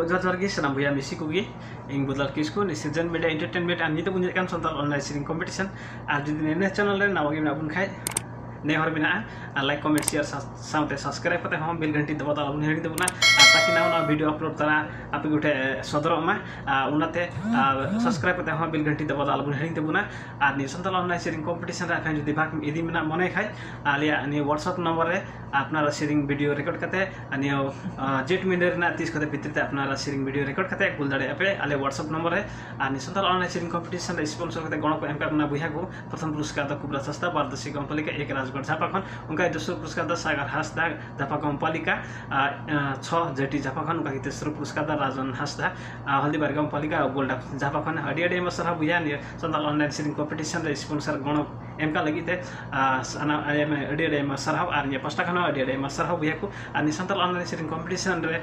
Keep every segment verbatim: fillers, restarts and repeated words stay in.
ᱡᱚᱦᱟᱨ ᱡᱚᱦᱟᱨ ᱜᱮ ᱥᱟᱱᱟᱢ ᱵᱚᱭᱦᱟ ᱢᱤᱥᱤ ᱠᱚᱜᱮ᱾ ᱤᱧ ᱵᱚᱫᱞᱟᱞ ᱠᱤᱥᱠᱩ, ᱱᱤᱭᱟᱹ ᱥᱤᱨᱡᱚᱱ ᱢᱤᱰᱤᱭᱟ ᱮᱱᱴᱟᱨᱴᱮᱱᱢᱮᱱᱴ, ᱟᱨ ᱱᱤᱛᱚᱜ ᱵᱚᱱ ᱧᱮᱞᱮᱫ ᱠᱟᱱ ᱥᱟᱱᱛᱟᱲ ᱚᱱᱞᱟᱭᱤᱱ ᱥᱮᱨᱮᱧ ᱠᱚᱢᱯᱤᱴᱤᱥᱚᱱ᱾ ᱟᱨ ᱡᱩᱫᱤ ᱱᱤᱭᱟᱹ ᱪᱮᱱᱮᱞ ᱨᱮ ᱱᱟᱣᱟ ᱜᱮ ᱢᱮᱱᱟᱜ ᱵᱚᱱ ᱠᱷᱟᱡ, ᱱᱮ ᱦᱚᱲ ᱢᱮᱱᱟᱜᱼᱟ, ᱟᱨ ᱞᱟᱭᱤᱠ, ᱠᱚᱢᱮᱱᱴ, ᱥᱮᱭᱟᱨ ᱥᱟ-, ᱥᱟᱶᱛᱮ ᱥᱟᱵᱥᱠᱨᱟᱭᱤᱵ ᱠᱟᱛᱮ ᱦᱚᱸ ᱵᱮᱞ ᱜᱷᱟᱱᱴᱤ ᱫᱟᱵᱟᱣ ᱫᱚ ᱟᱞᱚᱵᱚᱱ ᱦᱤᱲᱤᱧ ᱛᱟᱵᱚᱱᱟ᱾ ᱟᱨ ᱛᱟᱠᱤ ᱱᱟᱣᱟ ᱱᱟᱣᱟ ᱵᱷᱤᱰᱤᱭᱳ ᱟᱯᱞᱳᱰ ᱛᱟᱨᱟ ᱟᱯᱮ ᱠᱚᱴᱷᱮᱱ ᱥᱚᱫᱚᱨᱚᱜ ᱢᱟ᱾ ᱟᱨ ᱚᱱᱟᱛᱮ, ᱟᱨ ᱥᱟᱵᱥᱠᱨᱟᱭᱤᱵ ᱠᱟᱛᱮ ᱦᱚᱸ ᱵᱮᱞ ᱜᱷᱟᱱᱴᱤ ᱫᱟᱵᱟᱣ ᱫᱚ ᱟᱞᱚᱵᱚᱱ ᱦᱤᱲᱤᱧ ᱛᱟᱵᱚᱱᱟ᱾ ᱟᱨ ᱱᱤᱭᱟᱹ ᱥᱟᱱᱛᱟᱲ ᱚᱱᱞᱟᱭᱤᱱ ᱥᱮᱨᱮᱧ ᱠᱚᱢᱯᱤᱴᱤᱥᱚᱱ ᱨᱮ ᱟᱯᱮ ᱡᱩᱫᱤ ᱵᱷᱟᱜᱽ ᱤᱫᱤ ᱢᱮᱱᱟᱜ ᱢᱚᱱᱮ ᱠᱷᱟᱡ, ᱟᱞᱮᱭᱟᱜ ᱱᱤᱭᱟᱹ WhatsApp ᱱᱚᱢᱵᱚᱨ ᱨᱮ ᱟᱯᱱᱟᱨᱟᱜ ᱥᱮᱨᱮᱧ ᱵᱷᱤᱰᱤᱭᱳ ᱨᱮᱠᱚᱨᱰ ᱠᱟᱛᱮ, ᱟᱨ ᱱᱤᱭᱟᱹ, ᱟᱸ, ᱡᱮᱴ ᱢᱟᱹᱦᱱᱟᱹ ᱨᱮᱱᱟᱜ ᱛᱤᱥ ᱠᱚᱛᱮ ᱵᱷᱤᱛᱨᱤ ᱛᱮ ᱟᱯᱱᱟᱨᱟᱜ ᱥᱮᱨᱮᱧ ᱵᱷᱤᱰᱤᱭᱳ ᱨᱮᱠᱚᱨᱰ ᱠᱟᱛᱮ ᱠᱩᱞ ᱫᱟᱲᱮᱭᱟᱜᱼᱟ ᱯᱮ ᱟᱞᱮ WhatsApp ᱱᱚᱢᱵᱚᱨ ᱨᱮ᱾ ᱟᱨ ᱱᱤᱭᱟᱹ ᱥᱟᱱᱛᱟᱲ ᱚᱱᱞᱟᱭᱤᱱ ᱥᱮᱨᱮᱧ ᱠᱚᱢᱯᱤᱴᱤᱥᱚᱱ ᱨᱮ ᱥᱯᱚᱱᱥᱚᱨ ᱠᱟᱛᱮ ᱜᱚᱲᱚ ᱠᱚ ᱮᱢ ᱠᱟᱜ ᱵᱚᱱᱟ ᱵᱚᱭᱦᱟ ᱠᱚ, ᱯᱨᱚᱛᱷᱚᱢ ᱯᱩᱨᱚᱥᱠᱟᱨ ᱫᱚ ᱠᱩᱵᱨᱟ ᱥᱟᱥᱛᱟ, ᱵᱟᱨᱫᱚᱥᱤ ᱜᱟᱶᱯᱟᱞᱤᱠᱟ ᱮᱠ ᱨᱟᱡᱽᱜᱚᱲ ᱡᱷᱟᱯᱟ ᱠᱷᱚᱱ, ᱚᱱᱠᱟ ᱜᱮ ᱫᱚᱥᱟᱨ ᱯᱩᱨᱚᱥᱠᱟᱨ ᱫᱚ ᱥᱟᱜᱟᱨ ᱦᱟᱸᱥᱫᱟ, ᱡᱷᱟᱯᱟ ᱜᱟᱶᱯᱟᱞᱤᱠᱟ, ᱟᱨ, ᱟᱸ, ᱪᱷᱚ ᱡᱮᱴᱤ ᱡᱷᱟᱯᱟ ᱠᱷᱚᱱ, ᱚᱱᱠᱟ ᱜᱮ ᱛᱮᱥᱟᱨ ᱯᱩᱨᱚᱥᱠᱟᱨ ᱫᱚ ᱨᱟᱡᱚᱱ ᱦᱟᱸᱥᱫᱟ, ᱟᱨ ᱦᱚᱞᱫᱤᱵᱟᱨ ᱜᱟᱶᱯᱟᱞᱤᱠᱟ ᱜᱳᱞᱰᱟ ᱡᱷᱟᱯᱟ ᱠᱷᱚᱱ᱾ ᱟᱹᱰᱤ ᱟᱹᱰᱤ ᱟᱭᱢᱟ ᱥᱟᱨᱦᱟᱣ ᱵᱚᱭᱦᱟ, ᱱᱤᱭᱟᱹ ᱥᱟᱱᱛᱟᱲ ᱚᱱᱞᱟᱭᱤᱱ ᱥᱮᱨᱮᱧ ᱠᱚᱢᱯᱤᱴᱤᱥᱚᱱ ᱨᱮ ᱥᱯᱚᱱᱥᱚᱨ ᱜᱚᱲᱚ ᱮᱢ ᱠᱟᱜ ᱞᱟᱹᱜᱤᱫ ᱛᱮ, ᱟᱨ ᱥᱟᱱᱟᱢ ᱟᱹᱰᱤ ᱟᱹᱰᱤ ᱟᱭᱢᱟ ᱥᱟᱨᱦᱟᱣ, ᱟᱨ ᱱᱤᱭᱟᱹ ᱯᱟᱥᱴᱟ ᱠᱷᱚᱱ ᱦᱚᱸ ᱟᱹᱰᱤ ᱟᱹᱰᱤ ᱟᱭᱢᱟ ᱥᱟᱨᱦᱟᱣ ᱵᱚᱭᱦᱟ ᱠᱚ᱾ ᱟᱨ ᱱᱤᱭᱟᱹ ᱥᱟᱱᱛᱟᱲ ᱚᱱᱞᱟᱭᱤᱱ ᱥᱮᱨᱮᱧ ᱠᱚᱢᱯᱤᱴᱤᱥᱚᱱ ᱨᱮ,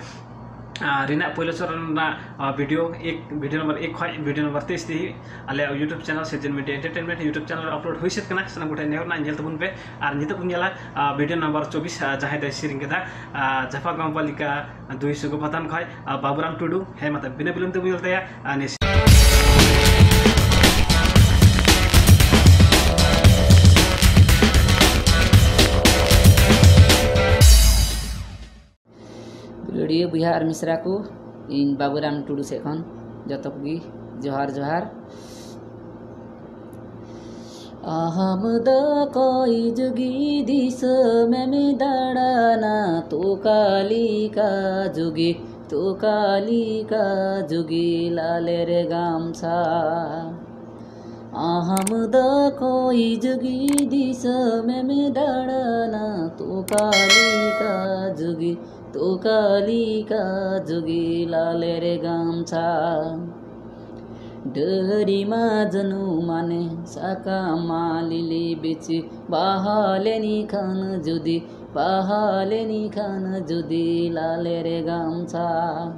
ᱟᱨ ᱨᱮᱱᱟᱜ ᱯᱳᱭᱞᱳ ᱪᱚᱨᱚᱱ ᱨᱮᱱᱟᱜ, ᱟᱨ ᱵᱷᱤᱰᱤᱭᱳ ᱮᱠ, ᱵᱷᱤᱰᱤᱭᱳ ᱱᱚᱢᱵᱚᱨ ᱮᱠ ᱠᱷᱚᱱ ᱵᱷᱤᱰᱤᱭᱳ ᱱᱚᱢᱵᱚᱨ ᱛᱮᱭᱤᱥ ᱫᱷᱟᱹᱵᱤᱡ ᱟᱞᱮᱭᱟᱜ YouTube ᱪᱮᱱᱮᱞ ᱥᱤᱨᱡᱚᱱ ᱢᱤᱰᱤᱭᱟ ᱮᱱᱴᱟᱨᱴᱮᱱᱢᱮᱱᱴ YouTube ᱪᱮᱱᱮᱞ ᱨᱮ ᱟᱯᱞᱳᱰ ᱦᱩᱭ ᱥᱟᱹᱛ ᱠᱟᱱᱟ᱾ ᱥᱟᱱᱟᱢ ᱠᱚᱴᱷᱮᱱ ᱱᱮᱦᱚᱨ ᱨᱮᱱᱟᱜ ᱧᱮᱞ ᱛᱟᱵᱚᱱ ᱯᱮ᱾ ᱟᱨ ᱱᱤᱛᱚᱜ ᱵᱚᱱ ᱧᱮᱞᱟ, ᱟᱨ ᱵᱷᱤᱰᱤᱭᱳ ᱱᱚᱢᱵᱚᱨ ᱪᱚᱵᱵᱤᱥ, ᱟᱨ ᱡᱟᱦᱟᱸᱭ ᱫᱚᱭ ᱥᱮᱨᱮᱧ ᱠᱮᱫᱟ, ᱟᱨ ᱡᱷᱟᱯᱟ ᱜᱟᱶᱯᱟᱞᱤᱠᱟ ᱫᱩᱭ ᱥᱩᱜᱚ ᱯᱟᱛᱷᱟᱱ ᱠᱷᱚᱱ, ᱟᱨ ᱵᱟᱵᱩᱨᱟᱢ ᱴᱩᱰᱩ᱾ ᱦᱮᱸ, ᱢᱟ ᱛᱚᱵᱮ ᱵᱤᱱᱟᱹ ᱵᱤᱞᱚᱢ ᱛᱮᱵᱚᱱ ᱧᱮᱞ ᱛᱟᱭᱟ, ᱟᱨ ᱱᱤᱭᱟᱹ ᱫᱩᱞᱟᱹᱲᱤᱭᱟᱹ ᱵᱚᱭᱦᱟ ᱟᱨ ᱢᱤᱥᱨᱟ ᱠᱚ, ᱤᱧ ᱵᱟᱵᱩᱨᱟᱢ ᱴᱩᱰᱩ ᱥᱮᱫ ᱠᱷᱚᱱ ᱡᱚᱛᱚ ᱠᱚᱜᱮ ᱡᱚᱦᱟᱨ, ᱡᱚᱦᱟᱨ᱾ ᱟᱦᱟᱢ ᱫᱚ ᱠᱚᱭ ᱡᱩᱜᱤ ᱫᱤᱥᱚᱢᱮᱢ ᱫᱟᱬᱟᱱᱟ, ᱛᱚ ᱠᱟᱞᱤᱠᱟ ᱡᱩᱜᱤ, ᱛᱚ ᱠᱟᱞᱤᱠᱟ ᱡᱩᱜᱤ ᱞᱟᱞᱮᱨ ᱜᱟᱢᱪᱷᱟ᱾ ᱟᱦᱟᱢ ᱫᱚ ᱠᱚᱭ ᱡᱩᱜᱤ ᱫᱤᱥᱚᱢᱮᱢ ᱫᱟᱬᱟᱱᱟ, ᱛᱚ ᱠᱟᱞᱤᱠᱟ ᱡᱩᱜᱤ, ᱛᱚ ᱠᱟᱞᱤᱠᱟ ᱡᱩᱜᱤ ᱞᱟᱞᱮᱨ ᱜᱟᱢᱪᱷᱟ᱾ ᱰᱟᱹᱨᱤ ᱢᱟ ᱡᱟᱹᱱᱩ ᱢᱟᱱᱮ ᱥᱟᱠᱟᱢ ᱢᱟ ᱞᱤᱞᱤ ᱵᱤᱪᱤ, ᱵᱟᱦᱟ ᱞᱮᱱᱤ ᱠᱷᱟᱱ ᱡᱩᱫᱤ, ᱵᱟᱦᱟ ᱞᱮᱱᱤ ᱠᱷᱟᱱ ᱡᱩᱫᱤ ᱞᱟᱞᱮᱨ ᱜᱟᱢᱪᱷᱟ᱾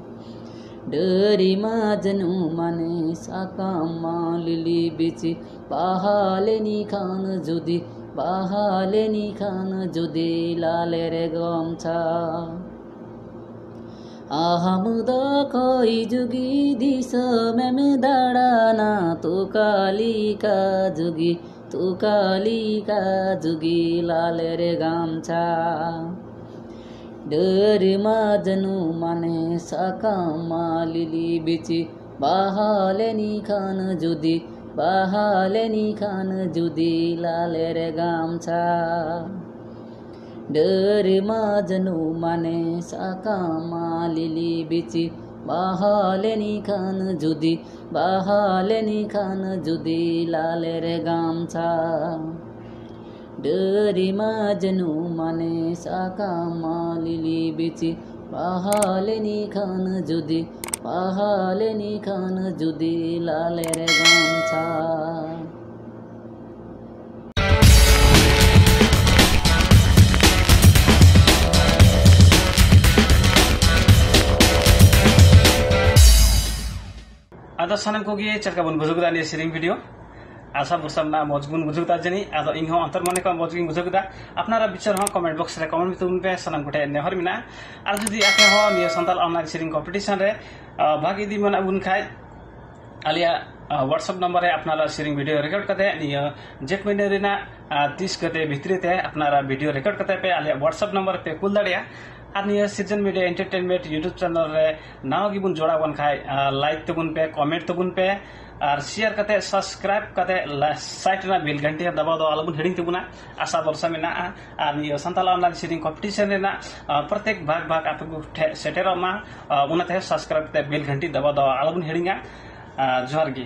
ᱰᱟᱹᱨᱤ ᱢᱟ ᱡᱟᱹᱱᱩ ᱢᱟᱱᱮ ᱥᱟᱠᱟᱢ ᱢᱟ ᱞᱤᱞᱤ ᱵᱤᱪᱤ, ᱵᱟᱦᱟ ᱞᱮᱱᱤ ᱠᱷᱟᱱ ᱡᱩᱫᱤ, ᱵᱟᱦᱟ ᱞᱮᱱᱤ ᱠᱷᱟᱱ ᱡᱩᱫᱤ ᱞᱟᱞᱮᱨ ᱜᱟᱢᱪᱷᱟ᱾ ᱟᱦᱟᱢ ᱫᱚ ᱠᱚᱭ ᱡᱩᱜᱤ ᱫᱤᱥᱚᱢᱮᱢ ᱫᱟᱬᱟᱱᱟ, ᱛᱩᱠᱟᱞᱤᱠᱟ ᱡᱩᱜᱤ, ᱛᱩᱠᱟᱞᱤᱠᱟ ᱡᱩᱜᱤ ᱞᱟᱞᱮᱨ ᱜᱟᱢᱪᱷᱟ᱾ ᱰᱟᱹᱨ ᱢᱟᱡᱽᱱᱩ ᱢᱟᱱᱮ ᱥᱟᱠᱟᱢ ᱢᱟ ᱞᱤᱞᱤ ᱵᱤᱪᱤ, ᱵᱟᱦᱟ ᱞᱮᱱᱤ ᱠᱷᱟᱱ ᱡᱩᱫᱤ, ᱵᱟᱦᱟ ᱞᱮᱱᱤ ᱠᱷᱟᱱ ᱡᱩᱫᱤ ᱞᱟᱞᱮᱨ ᱜᱟᱢᱪᱷᱟ᱾ ᱰᱟᱹᱨ ᱢᱟᱡᱽᱱᱩ ᱢᱟᱱᱮ ᱥᱟᱠᱟᱢ ᱢᱟ ᱞᱤᱞᱤ ᱵᱤᱪᱤ, ᱵᱟᱦᱟ ᱞᱮᱱᱤ ᱠᱷᱟᱱ ᱡᱩᱫᱤ, ᱵᱟᱦᱟ ᱞᱮᱱᱤ ᱠᱷᱟᱱ ᱡᱩᱫᱤ ᱞᱟᱞᱮᱨ ᱜᱟᱢᱪᱷᱟ᱾ ᱰᱟᱹᱨ ᱢᱟᱡᱽᱱᱩ ᱢᱟᱱᱮ ᱥᱟᱠᱟᱢ ᱢᱟ ᱞᱤᱞᱤ ᱵᱤᱪᱤ, ᱵᱟᱦᱟ ᱞᱮᱱᱤ ᱠᱷᱟᱱ ᱡᱩᱫᱤ, ᱵᱟᱦᱟ ᱞᱮᱱᱤ ᱠᱷᱟᱱ ᱡᱩᱫᱤ ᱞᱟᱞᱮᱨ ᱜᱟᱢᱪᱷᱟ᱾ ᱟᱫᱚ ᱥᱟᱱᱟᱢ ᱠᱚᱜᱮ ᱪᱮᱫ ᱞᱮᱠᱟ ᱵᱚᱱ ᱵᱩᱡᱷᱟᱹᱣ ᱠᱮᱫᱟ ᱱᱤᱭᱟᱹ ᱥᱮᱨᱮᱧ ᱵᱷᱤᱰᱤᱭᱳ? ᱟᱥᱟ ᱵᱷᱚᱨᱥᱟ ᱢᱮᱱᱟᱜᱼᱟ ᱢᱚᱡᱽ ᱵᱚᱱ ᱵᱩᱡᱷᱟᱹᱣ ᱠᱮᱫᱟ ᱡᱟᱹᱱᱤᱡ᱾ ᱟᱫᱚ ᱤᱧ ᱦᱚᱸ ᱚᱱᱛᱚᱨ ᱢᱚᱱᱮ ᱠᱷᱚᱱ ᱢᱚᱡᱽ ᱜᱤᱧ ᱵᱩᱡᱷᱟᱹᱣ ᱠᱮᱫᱟ᱾ ᱟᱯᱱᱟᱨᱟᱜ ᱵᱤᱪᱟᱹᱨ ᱦᱚᱸ ᱠᱚᱢᱮᱱᱴ ᱵᱚᱠᱥ ᱨᱮ ᱠᱚᱢᱮᱱᱴ ᱛᱟᱵᱚᱱ ᱯᱮ, ᱥᱟᱱᱟᱢ ᱠᱚᱴᱷᱮᱱ ᱱᱮᱦᱚᱨ ᱢᱮᱱᱟᱜᱼᱟ᱾ ᱟᱨ ᱡᱩᱫᱤ ᱟᱯᱮ ᱦᱚᱸ ᱱᱤᱭᱟᱹ ᱥᱟᱱᱛᱟᱲ ᱚᱱᱞᱟᱭᱤᱱ ᱥᱮᱨᱮᱧ ᱠᱚᱢᱯᱤᱴᱤᱥᱚᱱ ᱨᱮ ᱟᱨ ᱵᱷᱟᱜᱽ ᱤᱫᱤ ᱢᱮᱱᱟᱜ ᱵᱚᱱ ᱠᱷᱟᱡ, ᱟᱞᱮᱭᱟᱜ WhatsApp ᱱᱟᱢᱵᱟᱨ ᱨᱮ ᱟᱯᱱᱟᱨᱟᱜ ᱥᱮᱨᱮᱧ ᱵᱷᱤᱰᱤᱭᱳ ᱨᱮᱠᱚᱨᱰ ᱠᱟᱛᱮ ᱱᱤᱭᱟᱹ ᱡᱮᱴ ᱢᱟᱹᱦᱱᱟᱹ ᱨᱮᱱᱟᱜ ᱛᱤᱥ ᱠᱟᱛᱮ ᱵᱷᱤᱛᱨᱤ ᱛᱮ ᱟᱯᱱᱟᱨᱟᱜ ᱵᱷᱤᱰᱤᱭᱳ ᱨᱮᱠᱚᱨᱰ ᱠᱟᱛᱮ ᱯᱮ ᱟᱞᱮᱭᱟᱜ WhatsApp ᱱᱟᱢᱵᱟᱨ ᱨᱮᱯᱮ ᱠᱩᱞ ᱫᱟᱲᱮᱭᱟᱜᱼᱟ᱾ ᱟᱨ ᱱᱤᱭᱟᱹ ᱥᱤᱨᱡᱚᱱ ᱢᱤᱰᱤᱭᱟ ᱮᱱᱴᱟᱨᱴᱮᱱᱢᱮᱱᱴ YouTube ᱪᱮᱱᱮᱞ ᱨᱮ ᱱᱟᱣᱟ ᱜᱮᱵᱚᱱ ᱡᱚᱲᱟᱣ ᱟᱠᱟᱱ ᱠᱷᱟᱡ, ᱞᱟᱭᱤᱠ ᱛᱟᱵᱚᱱ ᱯᱮ, ᱠᱚᱢᱮᱱᱴ ᱛᱟᱵᱚᱱ ᱯᱮ, ᱟᱨ ᱥᱮᱭᱟᱨ ᱠᱟᱛᱮ, ᱥᱟᱵᱥᱠᱨᱟᱭᱤᱵ ᱠᱟᱛᱮ, ᱥᱟᱭᱤᱰ ᱨᱮᱱᱟᱜ ᱵᱮᱞ ᱜᱷᱟᱱᱴᱤ ᱦᱚᱸ ᱫᱟᱵᱟᱣ ᱫᱚ ᱟᱞᱚᱵᱚᱱ ᱦᱤᱲᱤᱧ ᱛᱟᱵᱚᱱᱟ᱾ ᱟᱥᱟ ᱵᱷᱚᱨᱥᱟ ᱢᱮᱱᱟᱜᱼᱟ᱾ ᱟᱨ ᱱᱤᱭᱟᱹ ᱥᱟᱱᱛᱟᱲ ᱚᱱᱞᱟᱭᱤᱱ ᱥᱮᱨᱮᱧ ᱠᱚᱢᱯᱤᱴᱤᱥᱚᱱ ᱨᱮᱱᱟᱜ ᱯᱨᱚᱛᱮᱠ ᱵᱷᱟᱜᱽ ᱵᱷᱟᱜᱽ ᱟᱯᱮ ᱠᱚ ᱴᱷᱮᱱ ᱥᱮᱴᱮᱨᱚᱜ ᱢᱟ᱾ ᱚᱱᱟᱛᱮ ᱥᱟᱵᱥᱠᱨᱟᱭᱤᱵ ᱠᱟᱛᱮ ᱵᱮᱞ ᱜᱷᱟᱱᱴᱤ ᱫᱟᱵᱟᱣ ᱫᱚ ᱟᱞᱚᱵᱚᱱ ᱦᱤᱲᱤᱧᱟ᱾ ᱡᱚᱦᱟᱨ ᱜᱮ᱾